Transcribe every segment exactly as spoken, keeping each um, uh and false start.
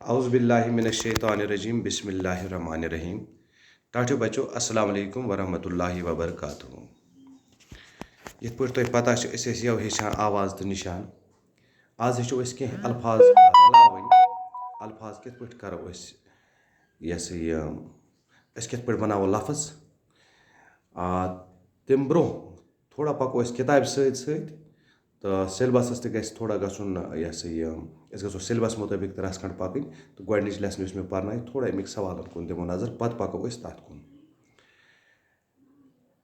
اعوذ باللہ من الشیطان الرجیم، بسم اللہ الرحمن الرحیم۔ ٹاٹھیو بچو، السلام علیکم ورحمۃ اللہ وبرکاتہ۔ یِتھ پٲٹھۍ تۄہہِ پتہ چھِ، أسۍ ٲسۍ یَوٕ ہیٚچھان آواز تہٕ نِشان۔ آز ہیٚچھو أسۍ کینٛہہ الفاظ رلاوٕنۍ۔ الفاظ کِتھ پٲٹھۍ کرو أسۍ، یہِ ہسا یہِ، أسۍ کِتھ پٲٹھۍ بناوو لفظ۔ آ، تَمہِ برٛونٛہہ تھوڑا پکو أسۍ کِتابہِ سۭتۍ سۭتۍ، تہٕ syllabus-س تہِ گژھِ تھوڑا گژھُن، یہِ ہسا یہِ، أسۍ گژھو syllabus مُطٲبِق تہٕ رَژھ کھنٛڈ پَکٕنۍ۔ تہٕ گۄڈٕنِچ lesson یُس مےٚ پَرنایہِ، تھوڑا اَمِکۍ سوالَن کُن دِمو نظر، پَتہٕ پَکو أسۍ تَتھ کُن۔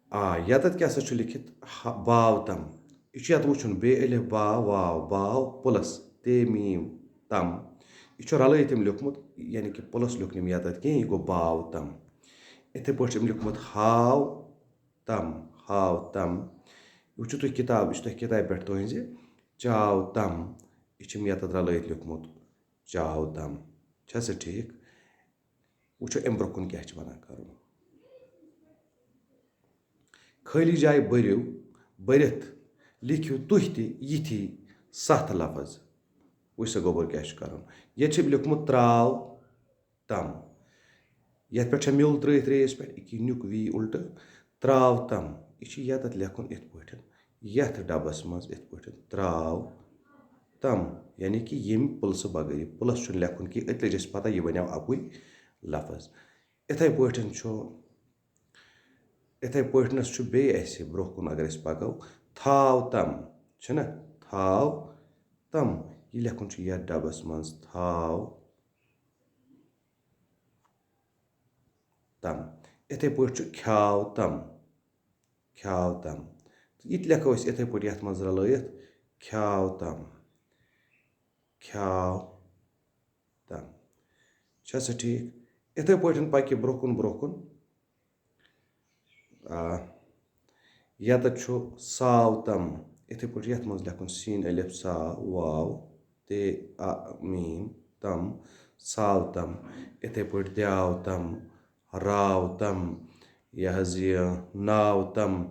آ، یَتَتھ کیٛاہ سا چھُ لیٚکھِتھ؟ ہا-، باو تَم۔ یہِ چھُ یَتھ وٕچھُن، بے الف با واو، باو plus تے میٖم تَم۔ یہِ چھُ رَلٲیِتھ أمۍ لیوٚکھمُت، یعنی کہِ plus لیوٚکھ نہٕ أمۍ یَتَتھ کینٛہہ، یہِ گوٚو باو تَم۔ یِتھَے پٲٹھۍ چھُ أمۍ لیوٚکھمُت ہاو تَم، ہاو تَم۔ وٕچھِو تُہۍ کِتاب، یہِ چھُ تۄہہِ کِتابہِ پٮ۪ٹھ تُہٕنٛزِ، چاو تَم۔ یہِ چھُم یَتَتھ رَلٲیِتھ لیوٚکھمُت، چاو تَم۔ چھا سا ٹھیٖک؟ وٕچھو اَمہِ برٛونٛہہ کُن کیٛاہ چھِ وَنان کَرُن۔ خٲلی جایہِ بٔرِو، بٔرِتھ لیکھِو تُہۍ تہِ یِتھی سَتھ لفظ۔ وٕچھ سا گوٚبُر کیٛاہ چھُ کَرُن۔ ییٚتہِ چھُ أمۍ لیوٚکھمُت ترٛاو تَم۔ یَتھ پٮ۪ٹھ چھےٚ میوٚل ترٛٲیِتھ ریٚیِس پٮ۪ٹھ، أکی نیُک وی اُلٹہٕ، ترٛاو تَم۔ یہِ چھُ یَتَتھ لیکھُن یِتھ پٲٹھۍ، یَتھ ڈَبَس منٛز یِتھ پٲٹھۍ، ترٛاو تَم۔ یعنی کہِ ییٚمہِ plus بغٲر، یہِ plus چھُنہٕ لیکھُن کینٛہہ، أتۍ لٔج اَسہِ پَتہ یہِ بَنیو اَکُے لفظ۔ یِتھَے پٲٹھۍ چھُ، یِتھَے پٲٹھۍ چھُ بیٚیہِ اَسہِ برٛونٛہہ کُن اگر أسۍ پَکو، تھاو تَم، چھُنہ؟ تھاو تَم۔ یہِ لیکھُن چھُ یَتھ ڈَبَس منٛز، تھاو تَم۔ یِتھَے پٲٹھۍ چھُ کھیٛاو تَم، کھیٛاو تَم۔ تہٕ یہِ تہِ لیکھو أسۍ یِتھَے پٲٹھۍ یَتھ منٛز رَلٲیِتھ، کھیٛاو تَم، کھیٛاو تَم۔ چھا سا ٹھیٖک؟ یِتھَے پٲٹھۍ پَکہِ برٛونٛہہ کُن، برٛونٛہہ کُن۔ آ، یَتَتھ چھُ ساو تَم، یِتھَے پٲٹھۍ یَتھ منٛز لیکھُن سیٖن الف سا واو تے آ میٖم تَم، ساو تَم، یِتھَے پٲٹھۍ دیاو تَم، راو تَم، یہِ حظ یہِ ناو تَم۔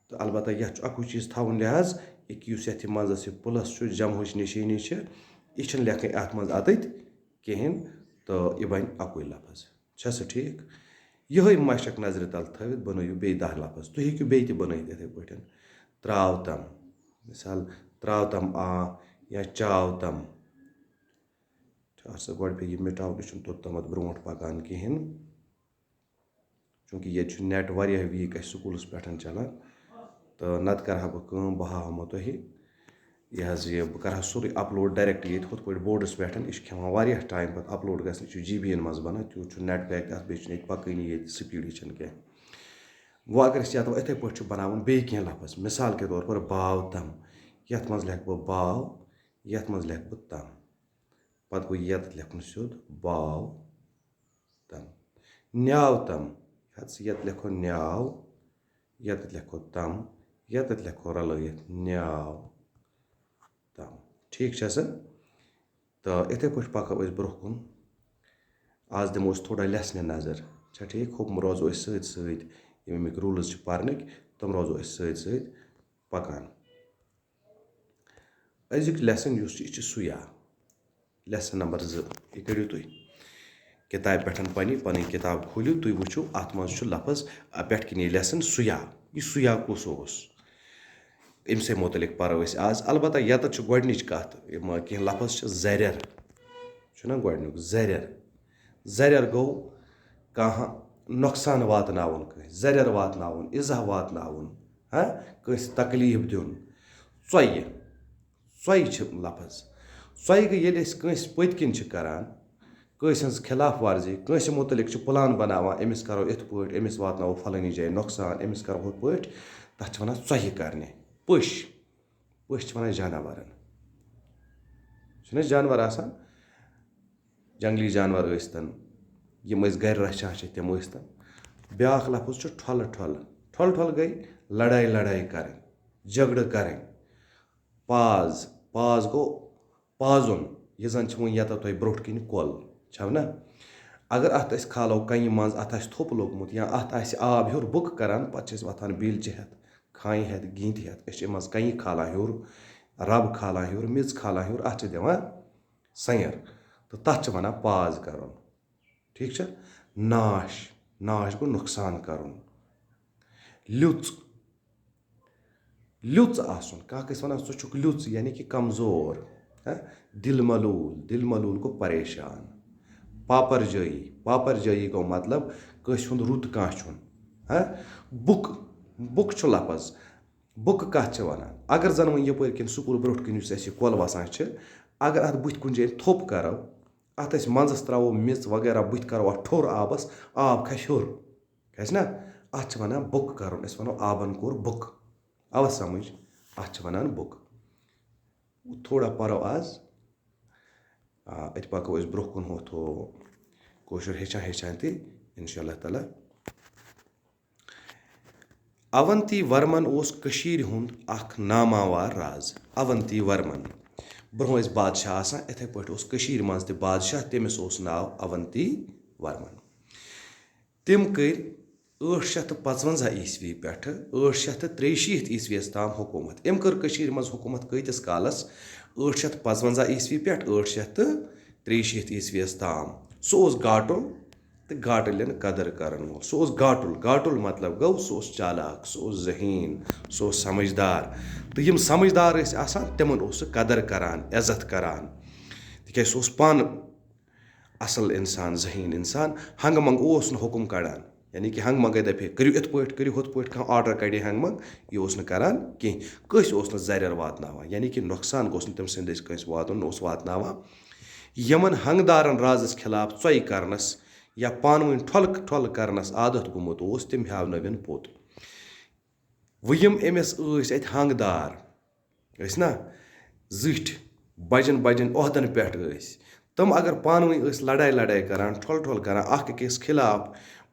تہٕ البتہ یَتھ چھُ اَکُے چیٖز تھاوُن لحاظ، یہِ کہِ یُس یَتھ یہِ منٛزَس یہِ plus چھُ، جمہٕچ نِشٲنی چھِ، یہِ چھِنہٕ لیکھٕنۍ اَتھ منٛز اَتٕتھۍ کِہیٖنۍ، تہٕ یہِ بَنہِ اَکُے لفظ۔ چھا سا ٹھیٖک؟ یِہوٚے مَشق نظرِ تَل تھٲوِتھ بَنٲیِو بیٚیہِ دَہ لفظ۔ تُہۍ ہیٚکِو بیٚیہِ تہِ بَنٲیِتھ یِتھَے پٲٹھۍ۔ ترٛاو تَم۔ مِثال، ترٛاو تَم آ یا چاو تَم۔ چھُ اَتھ سا گۄڈٕ پیٚیہِ یہِ مِٹاوُن، یہِ چھُنہٕ توٚتامَتھ برٛونٛٹھ پَکان کِہیٖنۍ۔ چوٗنٛکہِ ییٚتہِ چھُ net واریاہ weak اَسہِ سکوٗلَس پٮ۪ٹھ چَلان، تہٕ نَتہٕ کَرٕ ہا بہٕ کٲم، بہٕ ہاوہو تۄہہِ یہِ حظ یہِ، بہٕ کَرٕ ہا سورُے upload direct ییٚتہِ ہُتھ پٲٹھۍ board-َس پٮ۪ٹھ۔ یہِ چھُ کھٮ۪وان واریاہ time پَتہٕ upload گژھنَس، یہِ چھُ جی بی یَن منٛز بَنان، تیوٗت چھُ net pack تہِ اَتھ، بیٚیہِ چھُنہٕ ییٚتہِ پَکٲنی، ییٚتہِ speed-ٕے چھَنہٕ کینٛہہ۔ وۄنۍ اگر أسۍ یَتھ وۄنۍ یِتھَے پٲٹھۍ چھُ بَناوُن بیٚیہِ کینٛہہ لفظ، مِثال کے طور پر باو تَم، یَتھ منٛز لیکھٕ بہٕ باو، یَتھ منٛز لیکھٕ بہٕ تَم۔ پَتہٕ گوٚو یَتَتھ لیکھُن سیوٚد باو تَم۔ نیاو تَم۔ یَتھ سۭتۍ یَتھ لیکھو نیاو، یَتَتھ لیکھو تَم، یَتَتھ لیکھو رَلٲیِتھ نیاو تَم۔ ٹھیٖک چھا سا؟ تہٕ یِتھَے پٲٹھۍ پَکو أسۍ برٛونٛہہ کُن۔ آز دِمو أسۍ تھوڑا lesson نظر۔ چھا ٹھیٖک؟ حُکم روزو أسۍ سۭتۍ سۭتۍ، یِم اَمِکۍ rules چھِ پَرنٕکۍ، تِم روزو أسۍ سۭتۍ سۭتۍ پَکان۔ أزیُک lesson یُس چھُ، یہِ چھُ سُیا۔ Lesson number زٕ، یہِ کٔرِو تُہۍ کِتابہِ پٮ۪ٹھ پنٕنۍ، پنٕنۍ کِتاب کھوٗلِو، تُہۍ وٕچھِو اَتھ منٛز چھُ لفظ، آ، پٮ۪ٹھ کِنۍ یہِ lesson سُیا۔ یہِ سُیا کُس اوس؟ أمۍ سٕے مُتعلِق پَرو أسۍ آز۔ البتہ یَتَتھ چھُ گۄڈٕنِچ کَتھ، یِم کینٛہہ لفظ چھِ زَرٮ۪ر۔ چھُنہ گۄڈٕنیُک زَرٮ۪ر؟ زَرٮ۪ر گوٚو کانٛہہ نۄقصان واتناوُن کٲنٛسہِ، زَرٮ۪ر واتناوُن، اِزاہ واتناوُن، ہاں، کٲنٛسہِ تکلیٖف دیُن۔ ژۄیہِ، ژۄیہِ چھِ لفظ۔ ژۄیہِ گٔے ییٚلہِ أسۍ کٲنٛسہِ پٔتۍ کِنۍ چھِ کَران، کٲنٛسہِ ہٕنٛز خلاف ورزی، کٲنٛسہِ مُتعلِق چھِ plan بَناوان، أمِس کَرو یِتھ پٲٹھۍ، أمِس واتناوو فلٲنی جایہِ نۄقصان، أمِس کَرو ہُتھ پٲٹھۍ، تَتھ چھِ وَنان ژۄیہِ کَرنہِ۔ پٔژھۍ، پٔژھۍ چھِ وَنان جاناوارَن۔ چھِنہٕ حظ جانوَر آسان؟ جنگلی جانور ٲسۍتن، یِم أسۍ گرِ رچھان چھِ، تِم ٲسۍتن۔ بیٛاکھ لفظ چھُ ٹھۄلہٕ ٹھۄلہٕ۔ ٹھۄلہٕ ٹھۄلہٕ گٔے لڑایہِ لڑایہِ کرٕنۍ، جھگڑٕ کرٕنۍ۔ پاز، پاز گوٚو پازُن، یہِ زن چھِ وۄنۍ ییٚتٮ۪تھ تۄہہِ برٛونٛٹھ کِنۍ کۄل چھَو نہ؟ اگر اتھ أسۍ کھالو کنہِ منٛز، اتھ آسہِ تھوٚپ لوٚگمُت یا اتھ آسہِ آب ہیوٚر بُک کران، پتہٕ چھِ أسۍ وۄتھان بِلچہِ ہٮ۪تھ، کھانہِ ہٮ۪تھ، گیٖنتہِ ہٮ۪تھ، أسۍ چھِ أمۍ منٛز کنہِ کھالان ہیوٚر، رب کھالان ہیوٚر، میٚژ کھالان ہیوٚر، اتھ چھِ دِوان سَنٛگَر۔ تہٕ تَتھ چھِ وَنان پاز کَرُن۔ ٹھیٖک چھا؟ ناش، ناش گوٚو نۄقصان کَرُن۔ لیٚژ، لیٚژ آسُن، کانٛہہ گژھِ وَنان، "ژٕ چھُکھ لیٚژ"، یعنی کہِ کمزور۔ ہہ؟ دِل ملوٗل، دِل ملوٗل گوٚو پریشان۔ پاپر جٲیی، پاپر جٲیی گوٚو مطلب کٲنٛسہِ ہُنٛد رُت کانٛہہ چھُن۔ ہہ؟ بُک، بُک چھُ لفظ۔ بُکہٕ کَتھ چھِ وَنان؟ اگر زَن وۄنۍ یَپٲرۍ کِنۍ سکوٗل برٛونٛٹھ کِنۍ یُس اَسہِ یہِ کۄل وَسان چھِ، اگر اَتھ بٕتھِ کُنہِ جایہِ تھوٚپ کَرو، اَتھ أسۍ منٛزَس ترٛاوو میٚژ وغیرہ، بٕتھِ کَرو اَتھ ٹھوٚر آبَس، آب کھَسہِ ہیوٚر۔ کھَسہِ نا؟ اَتھ چھِ وَنان بُکہٕ کَرُن، أسۍ وَنو آبَن کوٚر بُکہٕ۔ آوا سَمٕجھ؟ اَتھ چھِ وَنان بُکہٕ۔ تھوڑا پَرو آز۔ آ، أتۍ پَکو أسۍ برٛونٛہہ کُن، ہُتھ ہُہ کٲشُر ہیٚچھان ہیٚچھان تہِ، اِنشاء اللہ تعالیٰ۔ اونتی ورمن اوس کٔشیٖرِ ہُنٛد اکھ ناماوار راز۔ اونتی ورمن، برٛونٛہہ ٲسۍ بادشاہ آسان، یِتھَے پٲٹھۍ اوس کٔشیٖرِ منٛز تہِ بادشاہ، تٔمِس اوس ناو اونتی ورمن۔ تٔمۍ کٔرۍ ٲٹھ شیٚتھ تہٕ پانٛژوَنٛزاہ عیسوی پٮ۪ٹھٕ ٲٹھ شیٚتھ تہٕ ترٛیہِ شیٖتھ عیسویَس تام حکوٗمت۔ أمۍ کٔر کٔشیٖرِ منٛز حکوٗمت کۭتِس کالَس؟ ٲٹھ شیٚتھ پانٛژوَنٛزاہ عیسوی پٮ۪ٹھ ٲٹھ شیٚتھ تہٕ ترٛیہِ شیٖتھ عیسویَس تام۔ سُہ اوس گاٹُل تہٕ گاٹٕلٮ۪ن قدر کرن وول۔ سُہ اوس گاٹُل۔ گاٹُل مطلب گوٚو، سُہ اوس چالاک، سُہ اوس ذہیٖن، سُہ اوس سمجھدار۔ تہٕ یِم سمجھدار ٲسۍ آسان، تِمن اوس سُہ قدر کران، عزت کران۔ تِکیازِ سُہ اوس پانہٕ اصل انسان، ذہیٖن انسان۔ ہنگہٕ منگہٕ اوس نہٕ حکم کڑان، یعنی کہِ ہنگہٕ منگے دپہِ ہے، "کٔرِو یِتھ پٲٹھۍ، کٔرِو ہُتھ پٲٹھۍ"، کانٛہہ order کڑِ ہنگہٕ منگہٕ، یہِ اوس نہٕ کران کینٛہہ۔ کٲنٛسہِ اوس نہٕ زرٮ۪ر واتناوان، یعنی کہِ نۄقصان گوٚژھ نہٕ تٔمۍ سٕنٛدِ دٔسۍ کٲنٛسہِ واتُن، نہ اوس واتناوان۔ یِمن ہنگدارن رازس خلاف ژۄیہِ کرنس یا پانہٕ ؤنۍ ٹھۄلہٕ ٹھۄلہٕ کرنس عادت گوٚمُت اوس، تِم ہیاونٲوِن پوٚت۔ وۄنۍ یِم أمِس ٲسۍ اَتہِ ہنگدار، ٲسۍ نا زِٹھۍ، بجن بجن عہدن پٮ۪ٹھ ٲسۍ، تِم اگر پانہٕ ؤنۍ ٲسۍ لڑاے لڑاے کران، ٹھۄلہٕ ٹھۄلہٕ کران، اکھ أکِس خلاف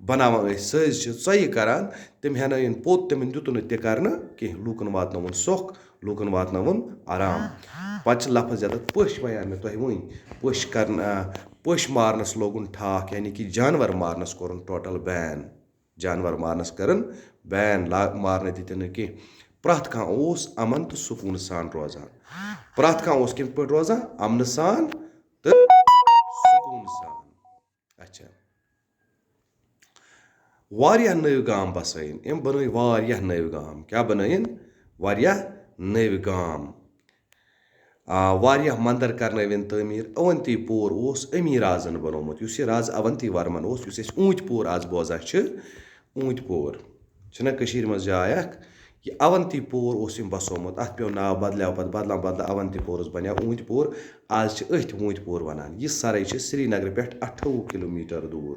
بناوان ٲسۍ سٲزشہِ، ژۄیہِ کران، تِم ہیانٲوِن پوٚت، تِمن دیُت نہٕ تہِ کرنہٕ کینٛہہ۔ لوٗکن واتنٲوُن سۄکھ، لوٗکن واتنٲوُن آرام۔ پتہٕ چھِ لفظ یتتھ پٔش وَنان مےٚ تۄہہِ وٕنۍ، پٔش کرن-، آ، پٔش مارنس لوگُن ٹھاکھ، یعنی کہِ جانور مارنس کوٚرُن total ban۔ جانور مارنس کٔرٕن ban، لا-، مارنہٕ دِتِن نہٕ کینٛہہ۔ پرٛٮ۪تھ کانٛہہ اوس امن تہٕ سکوٗن سان روزان۔ پرٛٮ۪تھ کانٛہہ اوس کِتھ پٲٹھۍ روزان؟ امنہٕ سان تہٕ سکوٗن سان۔ اچھا۔ واریاہ نٔوۍ گام بسٲیِن۔ أمۍ بنٲے واریاہ نٔوۍ گام۔ کیٛاہ بنٲیِن؟ واریاہ نٔوۍ گام۔ آ، واریاہ مندر کرنٲوِن تعمیٖر۔ اونتی پور اوس امی رازن بنوومُت۔ یُس یہِ راز اونتی ورمن اوس، یُس أسۍ اوٗنتۍ پور آز بوزان چھِ، اوٗنتۍ پور چھِنہ کٔشیٖرِ منٛز جاے اکھ، یہِ اونتی پور اوس أمۍ بسومُت۔ اتھ پیوٚو ناو بدلیو، پتہٕ بدلان بدلان اونتی پورس بنیو اوٗنتۍ پور۔ آز چھِ أتھۍ اوٗنتۍ پور ونان۔ یہِ سرے چھِ سرینگرٕ پٮ۪ٹھ اَٹھووُہ کِلوٗ میٖٹر دوٗر۔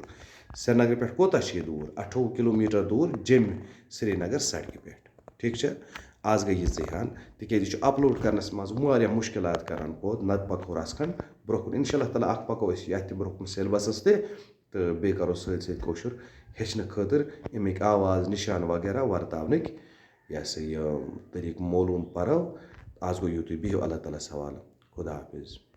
سرینگرٕ پٮ۪ٹھ کوٗتاہ چھِ یہِ دوٗر؟ اَٹھووُہ کِلوٗ میٖٹر دوٗر جیٚمہِ سرینگر سڑکہِ پٮ۪ٹھ۔ ٹھیٖک چھا؟ آز گٔے یِژٕے ہن، تِکیازِ یہِ چھُ upload کرنس منٛز واریاہ مُشکِلات کران پٲدٕ، نتہٕ پکو رژھ کھنڈ برٛونٛہہ کُن۔ انشاء اللہ تعالیٰ اکھ پکو أسۍ یتھ تہِ برٛونٛہہ کُن syllabusس تہِ، تہٕ بیٚیہِ کرو سۭتۍ سۭتۍ کٲشُر ہیٚچھنہٕ خٲطرٕ اَمِکۍ آواز، نِشان وغیرہ ورتاونٕکۍ، یہِ ہسا یہِ طریٖقہٕ معلوٗم پرو۔ آز گوٚو یُتُے، بِہِو اللہ تعالیٰ ہس حوالہٕ۔ خدا حافظ۔